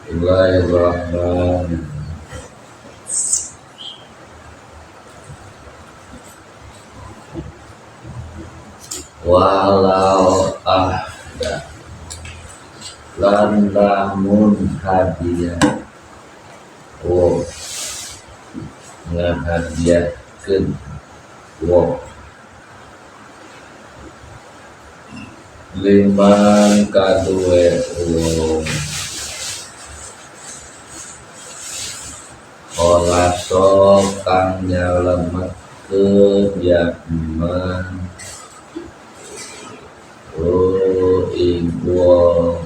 Bismillahirrahmanirrahim. Walau ahda lan lamun hadiah wo ngahadiahkeun wo liman kadue wong olaso kang nyalametkeun ya man ing wong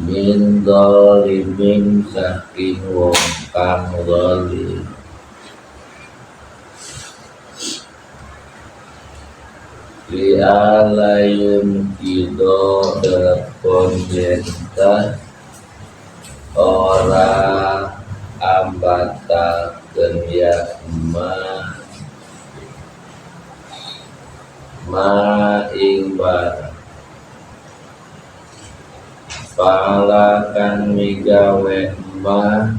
min zalimin saking wong kang zalim li alayun kido telepon yenta ora ambatakeun ya ma ma ing barang pala kang migawe ma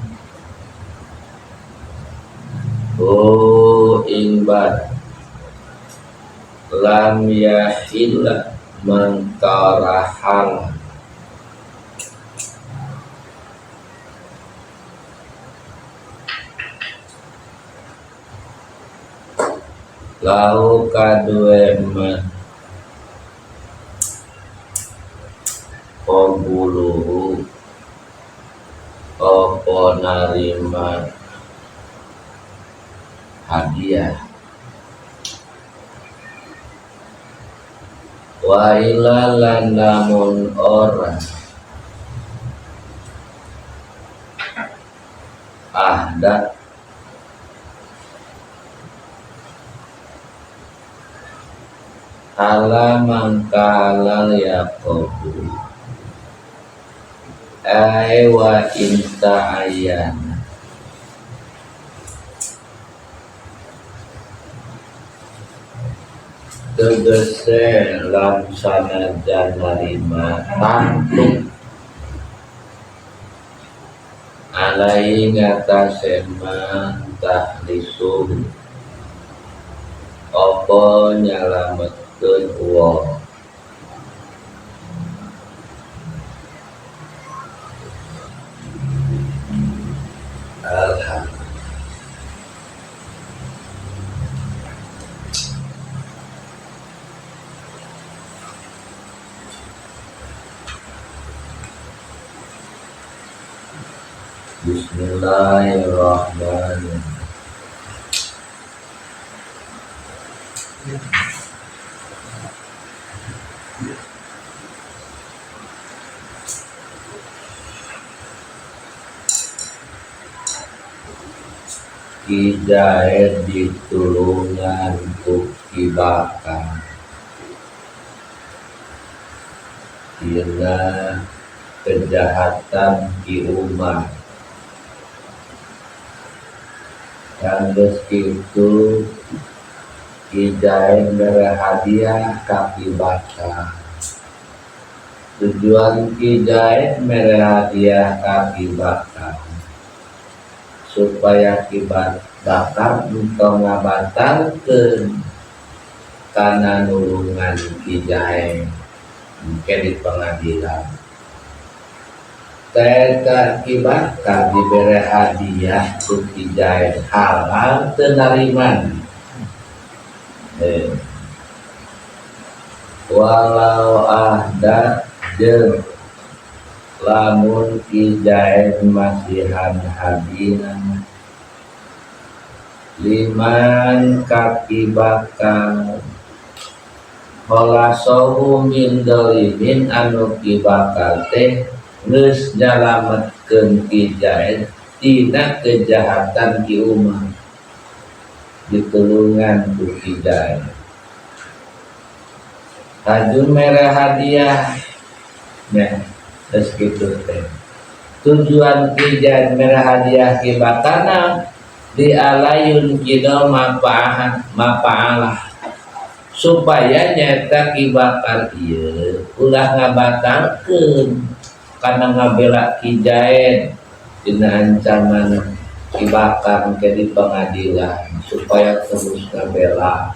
o ing barang lam yahilla mangkarahal lau kadue ma qabuluhu apa narima hadiah wa ila lan lamun ora ahda ala mangka halal yaqobu ay wa inta ayana tegese lam sanajan narima tantu alai ngatasé man tahlisu apa nyalametkeun wong alhamdulillah. Bismillahirrahmanirrahim. Ki Zaid ditulungan ku Ki Bakar dina kejahatan Ki Umar. Kanggeus kitu Ki Zaid mere hadiah ka Ki Bakar. Tujuan Ki Zaid mere hadiah ka Ki Bakar supaya Ki Bakar entong ngabatalkeun kana nulungan Ki Zaid mungkin di pengadilan. Teta Ki Bakar dibere hadiah ku Ki Zaid halal teu nariman. Walau ahda jeung lamun Ki Zaid masihan hadiah liman ka Ki Bakar kholasohu min dolimin anu Ki Bakar teh geus nyalametkeun Ki Zaid tina kejahatan Ki Umar ditulungan ku Ki Zaid. Haju mere hadiah nya geus kitu teh. Tujuan Ki Zaid mere hadiah Ki Bakarna di alayun kido mapaahan mapaalah supaya nyata Ki Bakar ieu ulah ngabatalkeun kana ngabela Ki Zaid dina ancaman Ki Bakar ke di pengadilan supaya terus ngabela.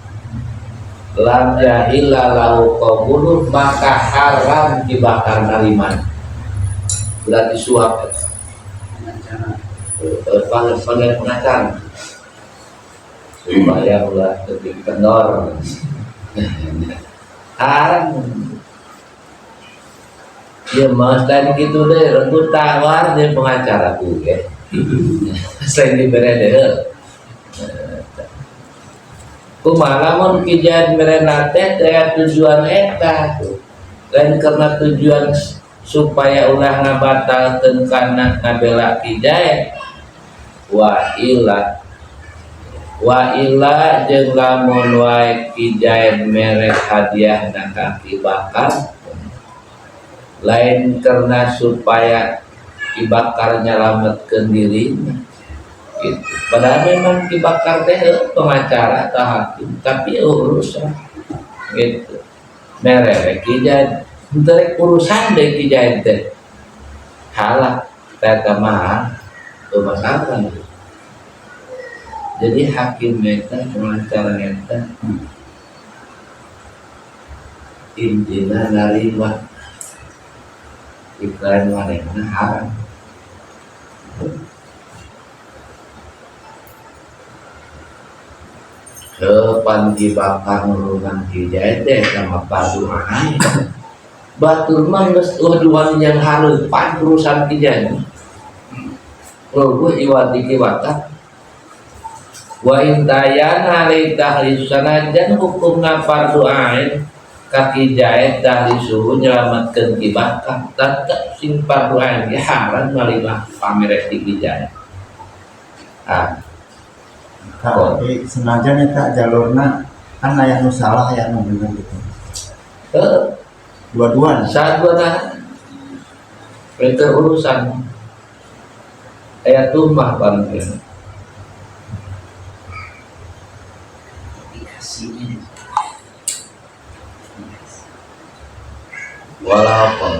Lam yahilla lahu qabulun maka haram Ki Bakar nariman. Berarti suap panggil pengacara supaya ulah lebih kendor. Haram. Ya mas tadi gitu deh, renggut tawar dia pengacara ku ya. Selain diberi deh. Kumaha lamun Ki Zaid merena teh tujuan eta, lain karena tujuan supaya ulah ngabatalkeun kana ngabela Ki Zaid. Wa ila wa ila jeung lamun wae Ki Zaid mere hadiah na ka Ki Bakar lain karena supaya Ki Bakar nyalametkeun dirina gitu. Padahal memang Ki Bakar teh pengacara atau hakim, tapi urusan gitu. Mere Ki Zaid henteu urusan deui Ki Zaid teh. Halah eta mah teu masalah. Jadi hakim eta pengacara eta intina narima iklan manehna haram. Kepan Ki Bakar nulungan Ki Zaid teh sama paduan. Batur mah geus eueuh yang hareupan urusan Ki Zaid. Luguh iwati Ki Bakar. Wa in tayana li tahlis sanajan hukumna fardu ain ka Ki Zaid tahlisuhu nyelametkeun Ki Bakar tetep sing fardu ain ge haram malima pamere ti Ki Zaid. Ah. Tapi senajan eta jalurna kan aya nu salah aya nu bener gitu. Heeh. Dua-duaan. Saduana mereka urusan aya tuhmah bangke. Walaupun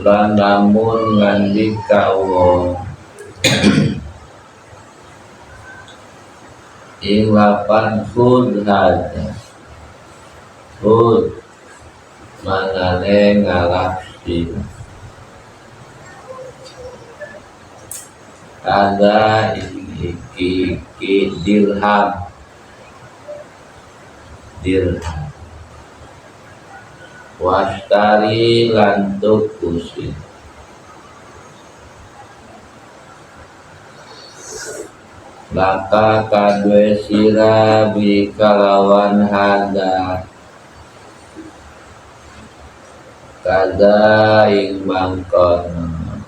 lan lamun ngandika Allah ing lapan khud hadza khud manane ngalap sira ada iki iki dirham dirham wastari lan tuku sira laka kadue sira bi kalawan hada kada ing mangkono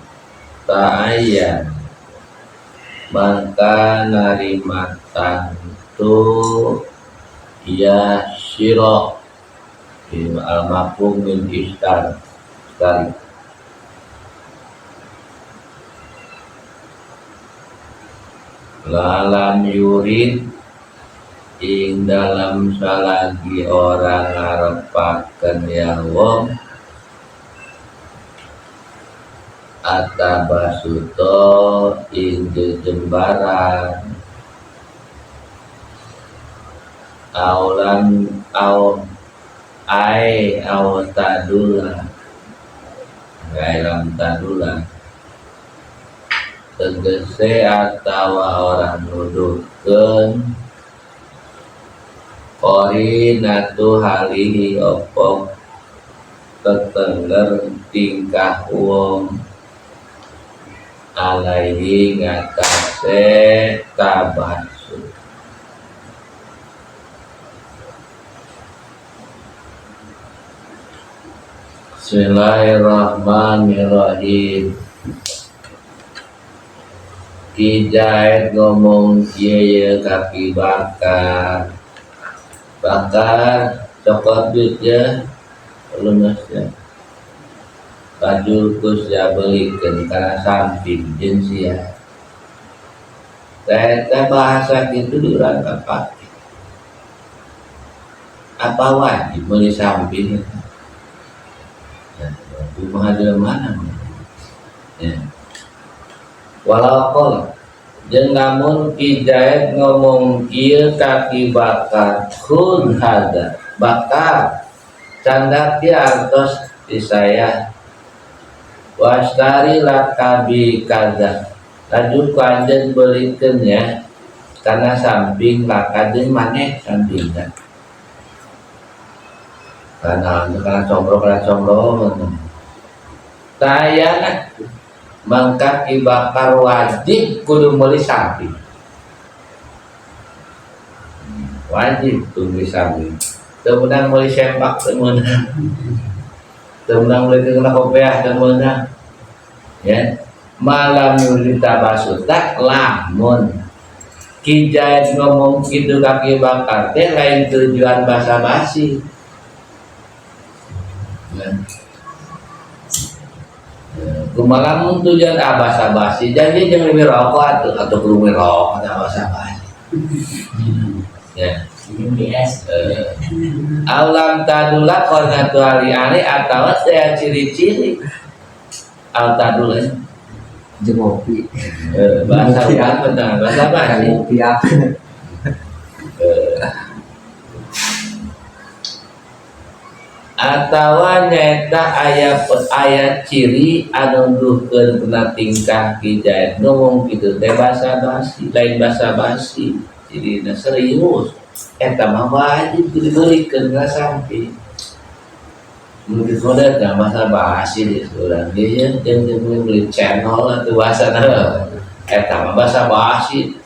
ta'ayyan mangka narima tantu ya sira al mafhum min istar sekali lalam yurid ing dalam salagi orang ngarepaken ya wong atabasuto ing jejembaran aulan au ai au tadula gailam tadula tegese atawa orang nuduhkeun qarinatu halihi opo tetengger tingkah wong alaihi ngatasé tabassum. Bismillahirrahmanirrahim. Ki Zaid ngomong kieu ka Ki Bakar. Bakar cokot duit ya, lunas ya. Baju kus ya belikan karena samping jeung sia. Teh bahasa kitu diurang kapake. Apa wajib meuli samping? Kumaha jelema mana? Ya. Walau qala jeung lamun Ki Zaid ngomong kieu ka Ki Bakar khud hada bakar candak ieu artos di saya wastari laka bi kaza laju ku anjeun beulikeun nya kana samping laka jeung maneh sampingna kana kana combro tayana mangka Ki Bakar wajib kudu meuli samping, wajib kudu meuli samping. Teu meunang meuli sempak, teu meunang, teu meunang meuli kena kopiah, teu meunang ya. Malam yurita basuta lamun Ki Zaid ngomong kitu ka Ki Bakar teh lain tujuan basa-basi. Kumaha tujuan basa-basi janji jeung leuwih rokok atuh atau kudu leuwih rokok atuh basa-basi. Ya. Alam tadula qarnatu ali ali atawa teh ciri-ciri al tadula jeung ngopi. Bahasa apa tah? Bahasa basi. Ngopi apa? Atawa nyaeta aya ciri anu nuduhkeun kana tingkah Ki Zaid ngomong kitu teh basa-basi, lain basa-basi. Cirina serius. Eta mah wajib dibelikeun ka samping. Mun kode teh basa-basi di urang ieu jeung jeung beli channel atuh bahasana. Eta mah basa-basi.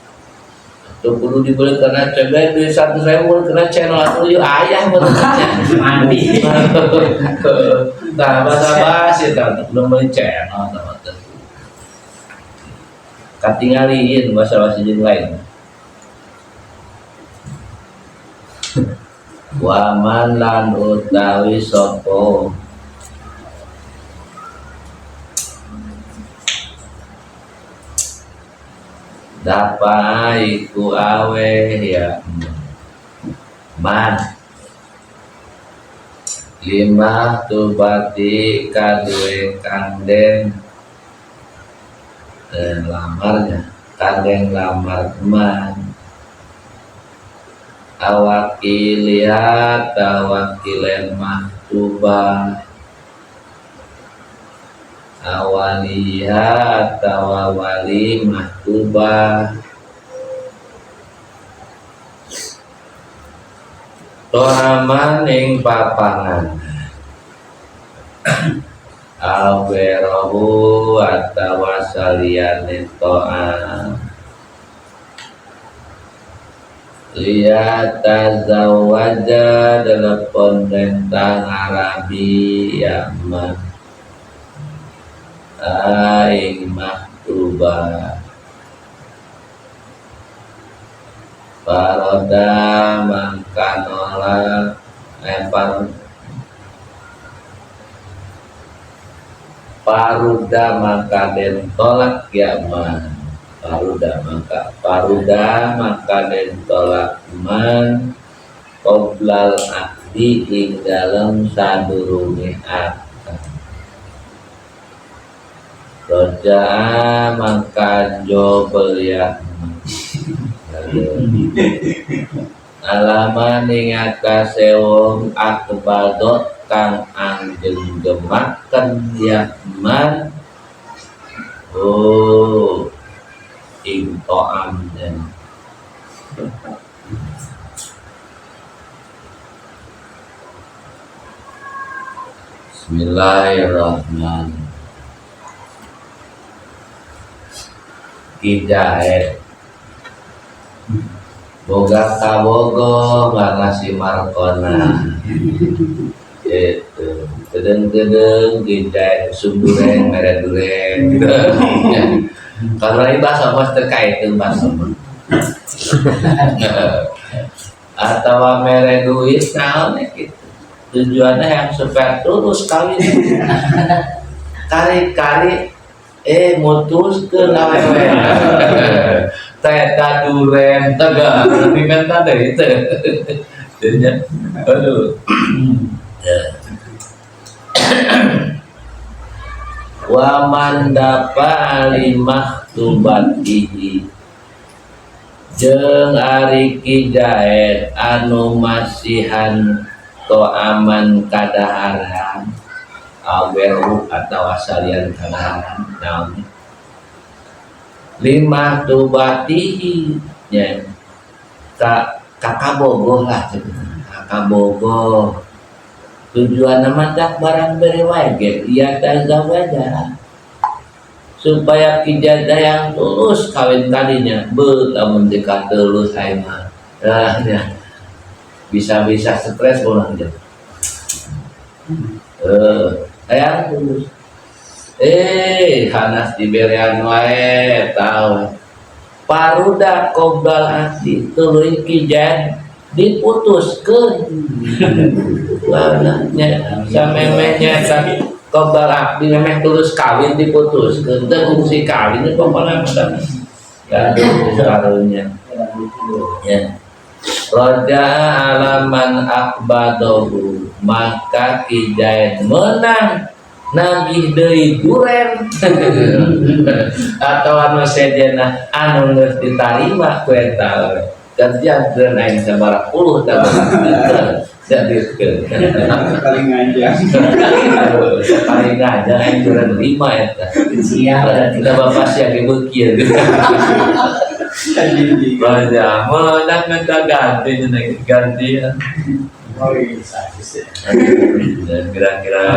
Tuh kudu dibeli karena coba duit 100.000 kena channel atau yuk ayah menurutnya mandi. Nah basa-basi tah belum beli channel sama tuh. Katingalin basa-basi jeung lain. Waman lan utawi sapa dapa iku awe ya man lima tubati kadue kanden lamarnya kanden lamar man awakiliat awakilen mahtubah awaliha atawa wali mahtubah tohaman ing papangan alberohu atawa saliyane to'am liyatazawaja telepon rentang Arabi Yaman aing maktubah paroda mangka nolak lempar paruda mangka den tolak yaman paruda mangka den tolak man qoblal akdi ing dalem sadurunge akad roja mangka jobel ya alaman ing atase wong akbadot kang anggeng gemaken ya man oh ing to'am dan Bismillahirrahmanirrahim. Kijaet boga kabogo karena si Markona itu kedeng-kedeng kijaet usum duren merah duren gitu. Kalau ini bahasa mas terkait dengan bahasa atau mere duit naon gitu. Tujuannya yang supaya terus kawin kali-kali mutus ke awewe teta duren tegak diminta deh itu jadinya aduh. Wa man dafa limakhtubatihi jeung ari Ki Zaid anu masihan to'aman kadaharan aweru atau asalian kadaharan naon limakhtubatihi nya ka kakabogoh lah kakabogoh tujuan nama tak barang bere wae ge ia tazawaja supaya Ki Zaid yang tulus kawin tadinya be lamun dekat tulus aing mah nya bisa-bisa stres orang dia hayang tulus hanas diberean wae tahu paruda qoblal aqdi tuluy Ki Zaid diputuskeun nya samemehnya qoblal aqdi memeh tulus kawin diputuskeun teu kungsi kawin pokona mah kan karunya ya raja alaman akbadohu maka Ki Zaid menang nagih deui duren atau anu sejena anu geus ditarima ku eta gantian duren aing sabaraha puluh tah jadi Paling ngajak. Paling ngajak aing duren 5 eta. Siap. Kita bapak sia ge beuki ya. Banyak menang minta ganti ganti ya. Oh iya, sadis ya. Dan kira-kira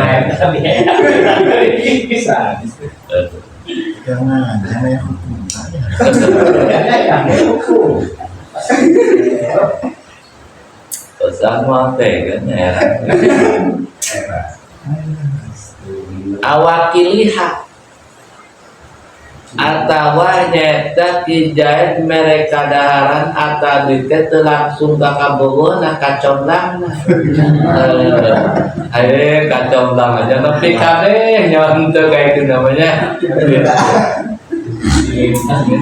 Sadis. Jangan, jangan yang hukum saya. Pesan teh kan ya. Awakiliha atawa nyata Ki Zaid mereka daharan atau duitnya teu langsung ka kabogohna kacomblangna. Ayo kacomblang aja nepi kabeh nyawa henteu kayak itu namanya.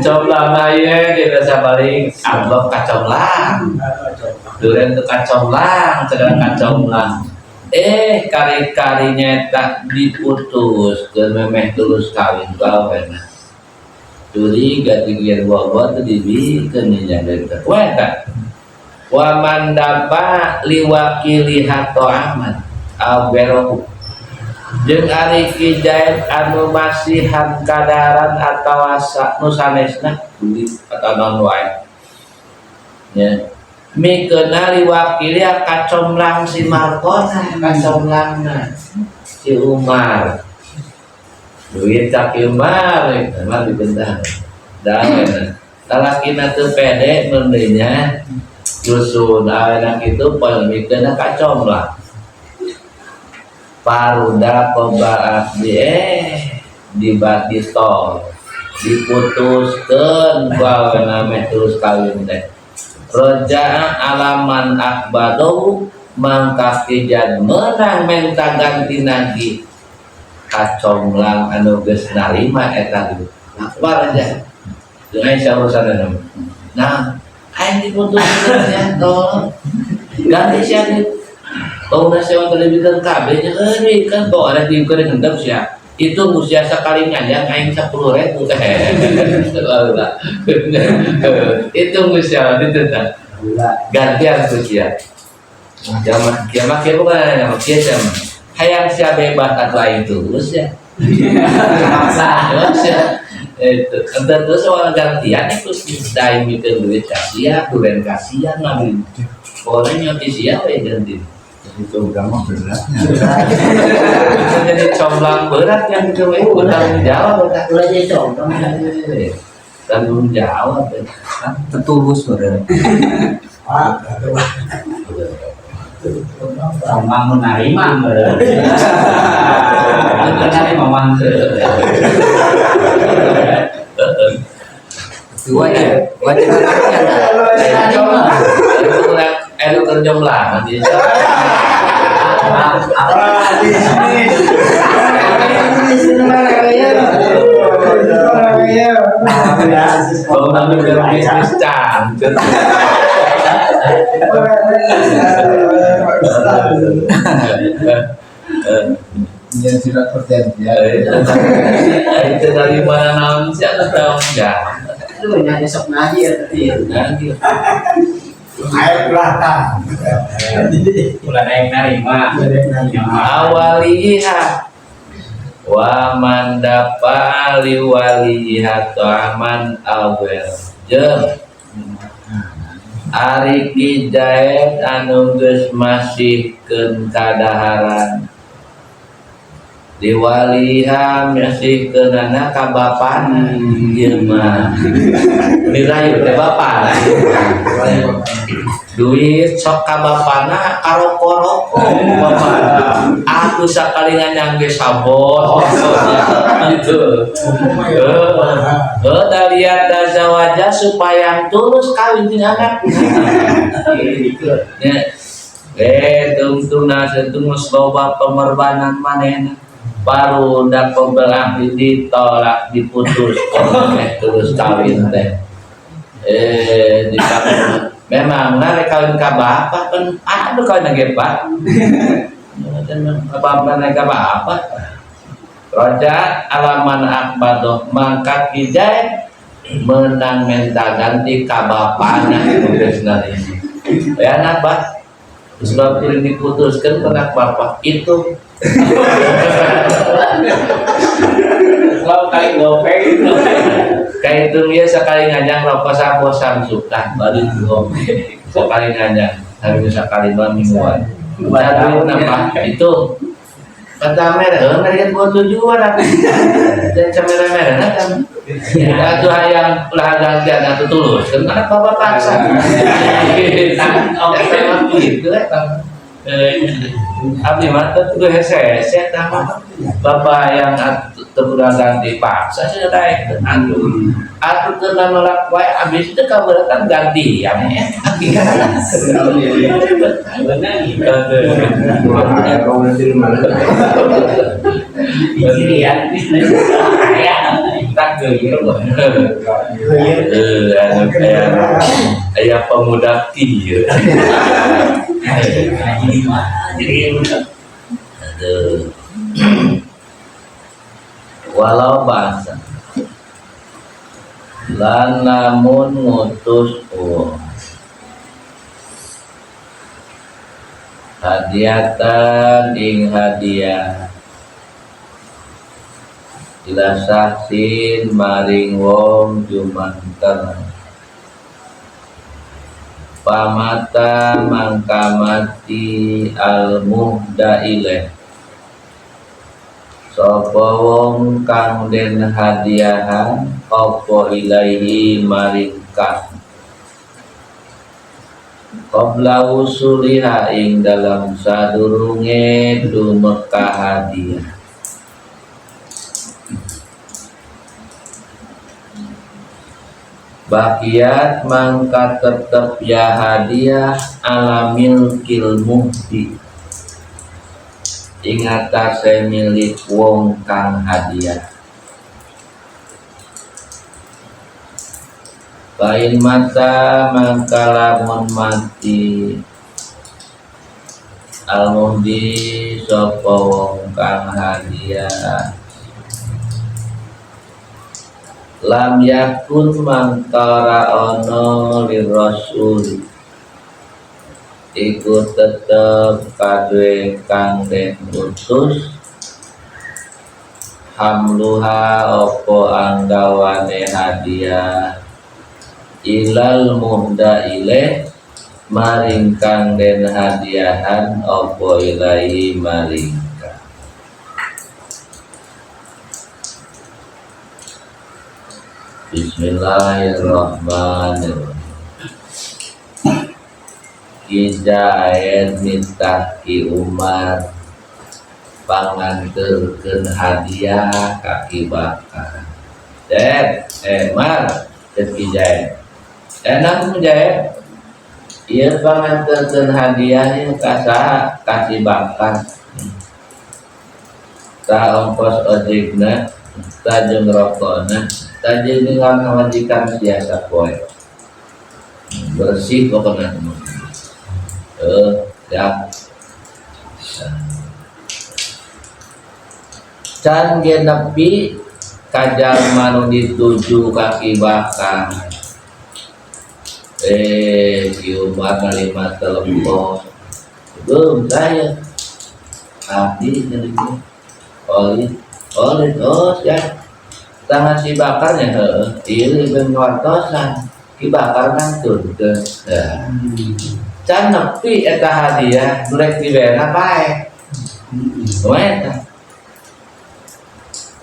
Comblang aja di desa paling amplop kacomblang. Duren teu kacomblang, sedang kacomblang. Kari-kari nyata diputus ke memeh tulus kawin kau enak. Curiga tinggian buah-buah itu dibikin nya dari weta. Wa man dafa liwakili hato ahmad au berohu. Jeung ari Ki Zaid anu masihan kadaran atawa nu sanesna duit atau non wae. Nya mikeuna liwakili kacomlang si Markona kacomlangna si Umar. Duit ka Ki Umar mah dibentang. Da lalakina teu pede mendenya dusun aweuna kitu poe mikeuna kacomlang. Paruda qoblal aqdi dibati tol diputuskeun ku aweuna meh terus kawin teh. Roja'a alaman akbadahu mangka Ki Zaid menang menta ganti nagih kacomlang anu geus narima eta duit. Akbar aja. Dengan sia urusanna. Nah, aing diputuskeun ya tolong. Ganti sia duit. Tong sia televisi kabeh nya euy kan bawa ada di keur hendep sia. Itu usia sekali ngajak aing 10.000. Itu usia itu tah. Gantian usia. Jaman kiamat kieu bukan jaman kieu jaman. Hayang sia bebas atau aing tulus ya. Maksa. Terus ya. Itu entar terus soal gantian itu dai mikir duit kasia, duren kasia ngambil. Pokoknya nyoti sia we ganti. Jadi comblang mah beratnya. Jadi comblang berat yang itu we tanggung jawab udah. Ulah jadi comblang. Tanggung jawab. Tetulus berat. Comblang menerima berat. Menerima mah. Wajib, wajib. Itu kerja belah nanti. Kalau nanti bisnis cantik. Yang surat perjanjian. Itu dari mana naon sih atau tahu enggak? Aduh, nya besok ngaji ya tadi. Nanti. Air belakang. Ulah yang narima. Awaliha wa man dafa li waliha ta'aman awel jeung ari Ki Zaid anu geus masihkeun kadaharan diwaliha masihkeunana ka bapana ieu mah dirayu teh bapana duit sok ka bapana karoko-roko bapana aku sakali nganyang ge sabot gitu. Lihat wajah supaya tulus kawin jeung anak. Tungtung nasa tunggus loba pengorbanan manehna baru dak pembelah ditolak diputus terus kawin teh dipakai memang narik kawin ka bapak kan aduh kawin lagi pak apa naik ka bapak roja alaman akbadoh mangkat kijai menang minta ganti ka bapana geus ya napa sebab kuring diputuskan kena bapak itu Kalau kali gopeng kayak itu dia sekali ngajang rokok sapo samsuka baru gopeng sekali ngajang hari sekali dua mingguan satu nambah itu kata merah merah kan buat tujuan aku dan merah merah kan ya tuh hayang ulah gantian atau tulus kan anak bapak paksa oke gitu kan abdi mah teu hese hese tah bapak yang teu ganti paksa sudah daek atuh atuh keur nolak wae abis itu kaberatan ganti ya aya pemuda kieu. Walau bahasa lan namun ngutus hadiatan ing hadiah ila sahsin maring wong jumanter pamata mangkamati al muhda ilaih sapa wong kang den hadiahan apa ilaihi maring kang qabla usuliha ing dalam sadurunge tumeka hadiah bakiat mangka tetep ya hadiah ala milkil muhdi ing atase milik wong kang hadiah lain mata mangka lamun mati al muhdi sapa wong kang hadiah lam yakun mangka ora ana lirasul iku tetep kaduwe kang den utus hamluha apa anggawane hadiah ilal muhda ilaih maring kang den hadiahan apa ilahi maring. Bismillahirrahmanirrahim. Ki Zaid nitah Ki Umar panganterkeun hadiah ka Ki Bakar. Zaid, Mar, ceuk Ki Zaid. Enak Zaid. Ieu panganterkeun hadiah ieu ka saha? Ka Ki Bakar. Tah ongkos ojekna, tah jeung rokona. Tadi dengan majikan biasa poe bersih pokoknya ya. Can ge nepi ka jalma nu dituju ka Ki Bakar. Ki Umar narima telepon. Belum saya. Abdi jadi oleh oleh oh ya. Tangan si Bakarnya heueuh, ieu ben wartosan. Ki Bakar ngantunkeun. Tah. Can nepi eta hadiah nu rek diberena bae. Kumaha eta?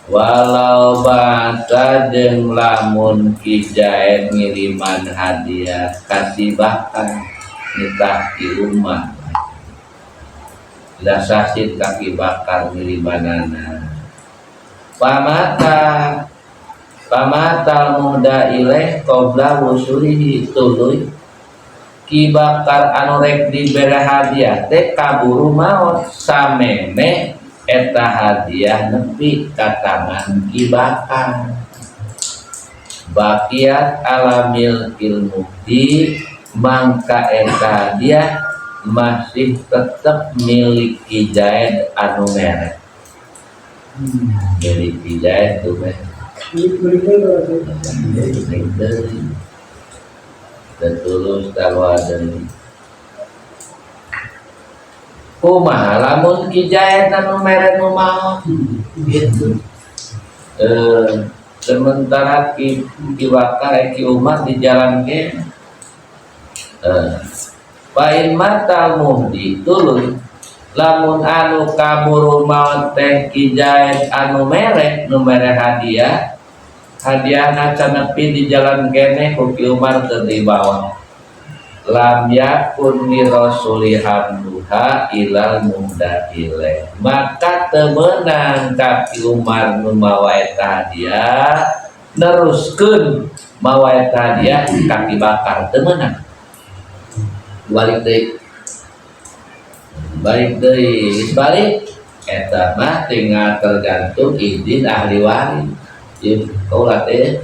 Walau ba'atsa jeung lamun Ki Zaid ngiriman hadiah ka si Bakar nitah Ki Umar. Da sasit ka Ki Bakar ngirimanana. Pamata muda ilaih qabla wusulihi tuluy Ki Bakar anu rek dibere hadiah teh kaburu maot sameme eta hadiah nepi ka tangan Ki Bakar. Baqiat ala milkil mukti mangka eta hadiah masih tetep milik Ki Zaid anu mere. Milik Ki Zaid tuh meh. Milik deui. Terus tawa deui. Kumaha lamun Ki Zaid anu mere nu maot gitu. Sementara Ki Bakar Ki Umar di jalan ke fa in mata muhdi tuluy lamun anu kaburu maot teh Ki Zaid anu mere nu mere hadiah hadiahna can nepi di jalan keneh ku Ki Umar teu dibawa. Lam yakun li rasuli hamduha ilal muhda ilaih maka teu meunang ka Ki Umar nu mawa eta hadiah neruskeun mawa eta hadiah ka Ki Bakar teu meunang. Balik deui. Balik deui, balik eta mah tinggal tergantung izin ahli waris. Ieu kaula teh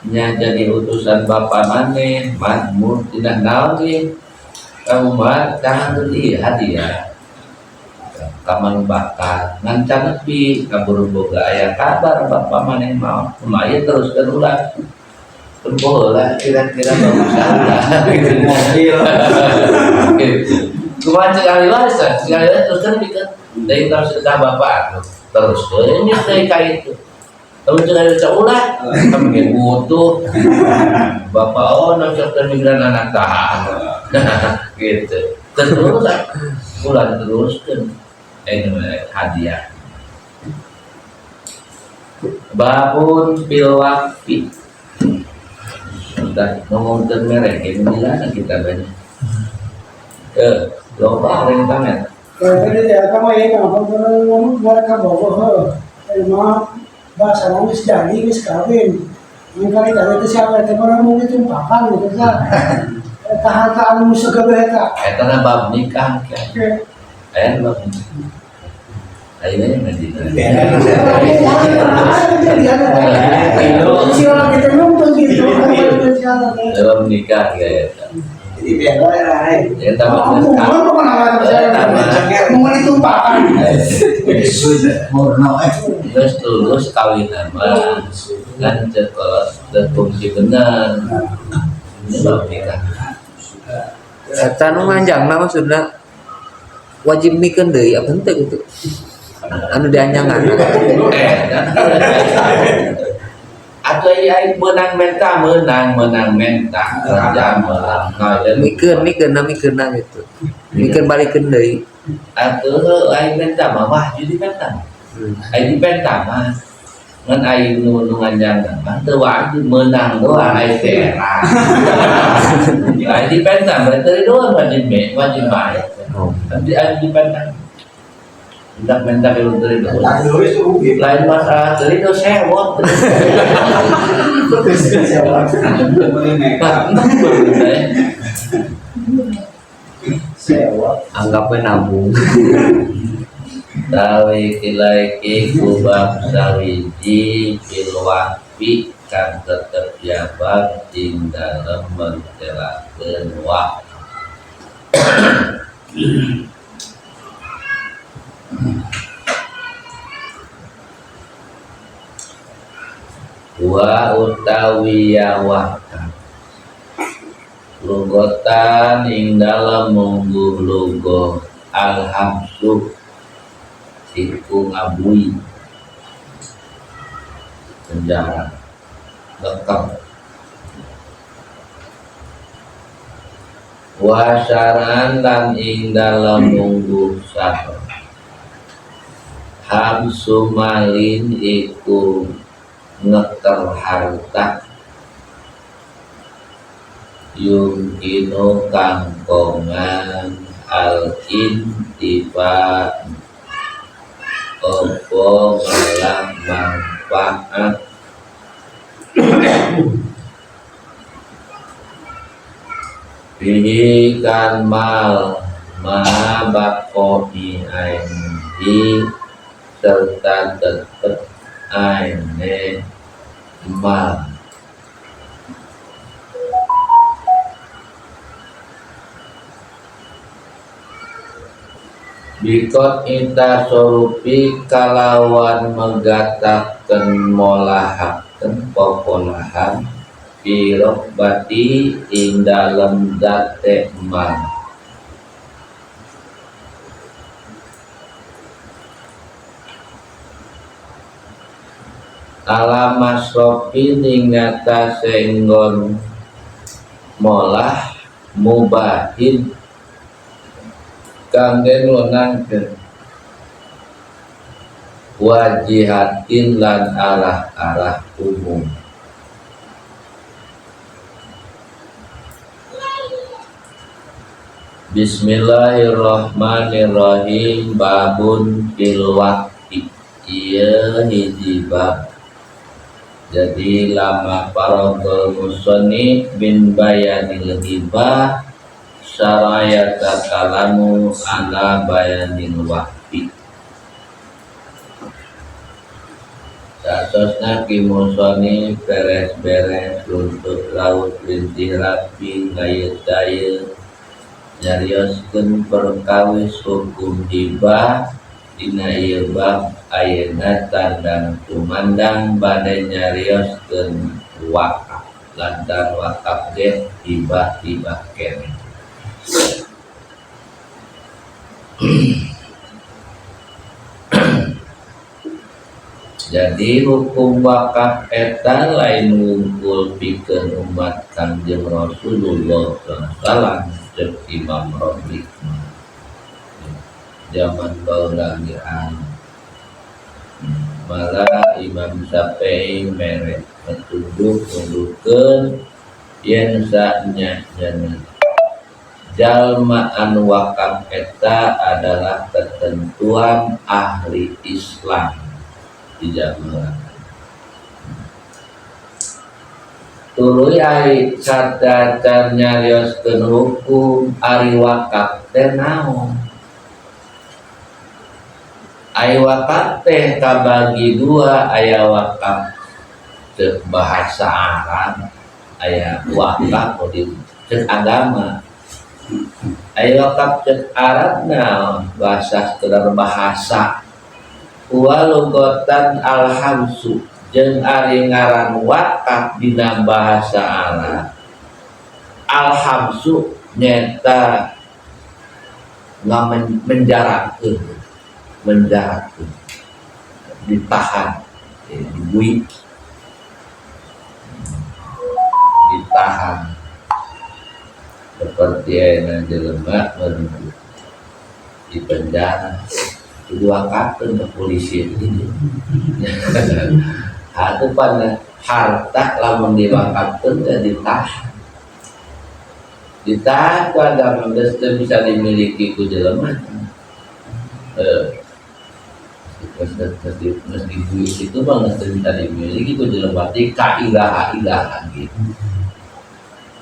nya jadi utusan bapa maneh, mahmud tina naon ge? Kamu mah jangan beli hadiah. Kaman Bakar ngan can nepi kaburu boga aya kabar bapa maneh mau. Kumaha ieu teruskeun ulah. Tempoh lah kira-kira bagus lah. Mobil. Kumaha cek ahli waris, cek ahli waris teruskeun pikeun. Deui terus sedekah bapak terus ini deui ka itu. Kalau cek ahli waris ulah, kami ge butuh. Bapak oh nang sok migran anak tahan. Gitu. Terus ulah teruskeun. Ini hadiah. Babun fil waqfi. Udah ngomong tentang merek ini lah kita banyak. Loba orang tangan. Tadi ya kamu ya kamu ngomong mereka bawa emang bahasa nangis jadi geus kawin. Ini kali kali itu siapa itu orang mau ditumpakan gitu kan. Eta harta anu segala eta. Eta na bab nikah kan. Aya bab nikah. Ayeuna mah dina. Si orang kita nonton gitu. Bab nikah ya eta. Jadi biar lah. Eta mah Aku mau kemana mau ditumpakan. Murno Terus tulus kawinan mah kan cek kalau terfungsi benar. Ini bab nikah. Eta nu nganjangna maksudna wajib mikeun deui apa henteu gitu. Anu dianjangan. Atau ai menang menta menang menang menta kerja menang. Mikeun mikeun na mikeunna gitu. Mikeun balikeun deui. Atuh ai menta mah wah jadi menta. Ai di penta mah ngan ai nu nu nganjang mah teu wajib menang doang ai teh. Ai di penta mah teu doang wajib me wajib bae. Tapi ai di penta hendak minta ke teu doang. Lain masalah teu itu sewot. Sewot. Anggapnya nabung. Tawi kilaiki kubab sawiji pilwakfi kan tetep jabab ing dalem mentelakeun wak. Wa utawi ya wakaf lugotan ing dalem mungguh lugo alhamsu iku ngabui penjara lekep wasaran lan ing dalem mungguh sahur hamsu malin iku ngeker harta yumkinu kangkongan al intifa opo malah manfaat bihi kan mal ma bakoi aini serta tetep aine mal bikot inta sorupi kalawan megataken molahaken popolahan birokbati ing dalem date mal ala masrofi ing ngatasé nggon molah mubahin kang den wenangkeun wajihatin lan arah-arah umum. Bismillahirrahmanirrahim. Babun fil waqti. Ieu hiji bab. Jadi lama paragul musannif bin bayanil ghibah saraya takalamu ala bayanil waqti. Satosna ki musannif beres-beres runtut laut rintih rapi ngayet-gayet nyarioskeun perkawis hukum hibah dina ieu bab ayeuna tandang tumandang bade nyarioskeun wakaf lantaran wakaf ge hibah-hibah keneh. Jadi hukum wakaf eta lain wungkul pikeun umat Kangjeng Rasulullah sallallahu alaihi wasallam cek Imam Romli zaman baheula ge malah Imam Syafi'i mere petunjuk nundukeun yen sanya-nyana jalma anu wakaf eta adalah ketentuan ahli Islam di zaman tuluy ari sadacan nyarioskeun hukum ari wakaf teh naon. Ari wakaf teh kabagi dua, aya wakaf ceuk bahasa Arab, aya wakaf ceuk agama. Aya wakaf ceuk Arab naon bahasa sekedar bahasa. Wa lugotan alhamsu jeung ari ngaran wakaf dina bahasa Arab alhamsu nyata menjarakeun, menjarakeun, ditahan, dibui, ditahan seperti ayeuna jelema menuju di penjara diwakafkeun ke polisi ini. Aku pada harta lamun diwakafkeun teh ditahan. Ditahan ku agama geus teu bisa dimiliki ku jelema. Geus dibui itu mah geus teu bisa dimiliki ku jelema teh ka ilaha-ilaha gitu.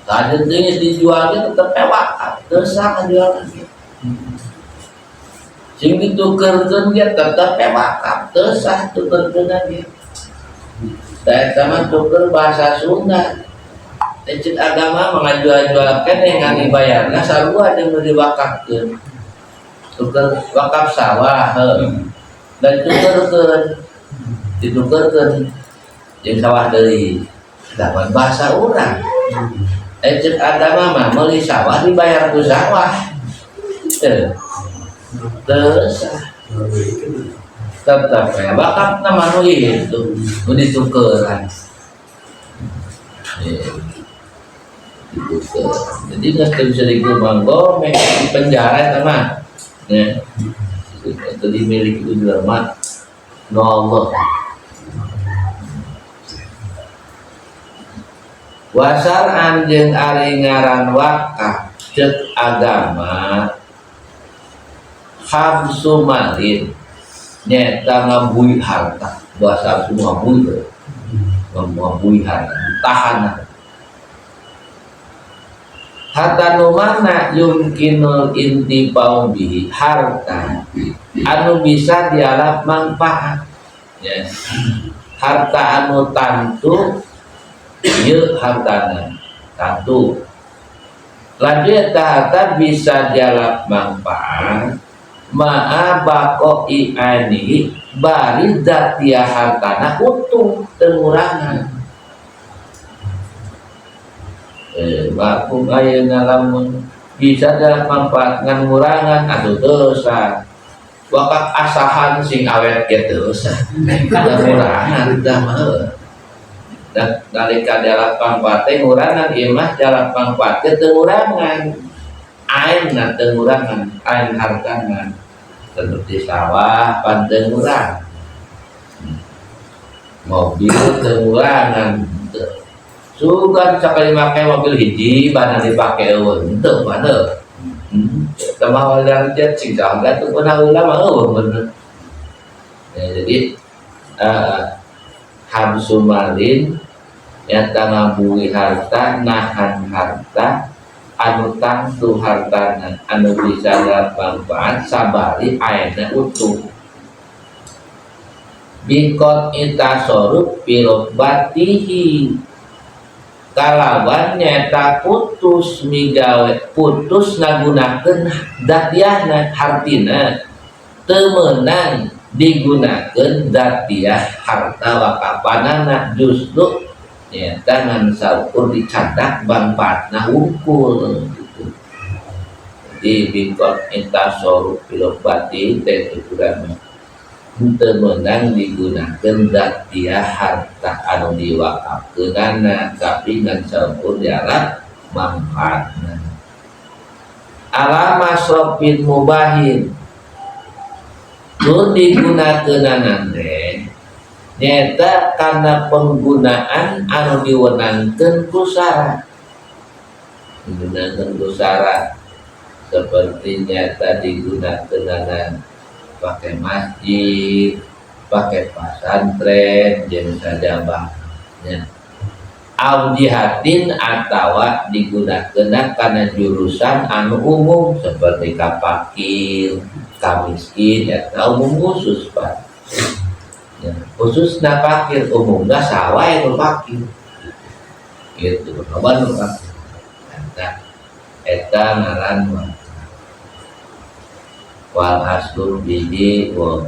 Sajen teh geus dijual ge tetep wakaf, teu sah ngajualna ge. Sing ditukerkeun ge tetep wakaf, teu sah tukerkeunna ge. Da eta mah tuker bahasa Sunda. Cek agama mengajual-jual keneh ngan dibayarna sarua jeung nu diwakafkeun. Tuker wakaf sawah heuh. Dan ditukerkeun, ditukerkeun Jeung sawah deui. Lawan bahasa urang. Cek agama mah meuli sawah dibayar ku sawah. Teu. Teu sah. Tetep ya wakaf nama nu itu nu ditukeran. Ditukeran. Jadi geus teu bisa digomang-gomeng di penjara eta mah. Ya. Itu dimiliki ku jelema nu Allah. Wasar'an jeung ari ngaran wakaf ceuk agama habsu malin nyaeta ngabui harta, bahasa habsu ngabui, ngabui harta, ditahan. Harta nu mana yumkinul intifau bihi, harta anu bisa dialap manfaat. Ya. Harta anu tantu ieu hartana tantu. Lanjut eta harta bisa dialap manfaat ma'a baqa'i ainihi bari dzatiya hartana utuh teu ngurangan. Bakum ayeuna lamun bisa dialap manfaat ngan ngurangan atuh teu sah. Wakaf asahan sing awet ge teu sah. Ngurangan tah mah heuh. Dan nalika dialap manfaat teh ngurangan ieu mah dialap manfaat teh teu ngurangan. Ain na teu ngurangan, ain hartana. Seperti sawah pan teu ngurang. Mobil teu ngurangan. Sugan sakali make mobil hiji bana dipake eueuh henteu mah heuh. Teu mah wajar cing saha tuh pernah heula mah eueuh bener. Ya, jadi habsu malin nyata ngabui harta, nahan harta, anu tangtu hartana, anu bisa manfaat sabari ayeuna utuh. Bikot itasoruf birobatihi kalawan nyata putus migawe putus ngagunakeun datiahna hartina teu meunang digunakeun datiah harta wakapanana justru nyata ngan saukur dicadak manfaatna wungkul gitu. Jadi bikot itasoruf birobatihi teh ukuran teu meunang digunakeun datiah harta anu diwakafkeunana tapi ngan saukur dialap manfaatna. Ala masrofin mubahin nu digunakeunana teh nyaeta kana penggunaan anu diwenangkeun ku syarat. Digunakeun ku syarat seperti nyata digunakeunana pakai masjid, pakai pesantren, jeung sajabahnya. Au jihatin atawa digunakeun kana jurusan anu umum seperti ka fakir, ka miskin, eta umum khusus Pak. Ya, khususna fakir umumna saha wae nu fakir. Gitu, loba nu fakir. Eta eta ngaran mah. Wal aslu bihi wa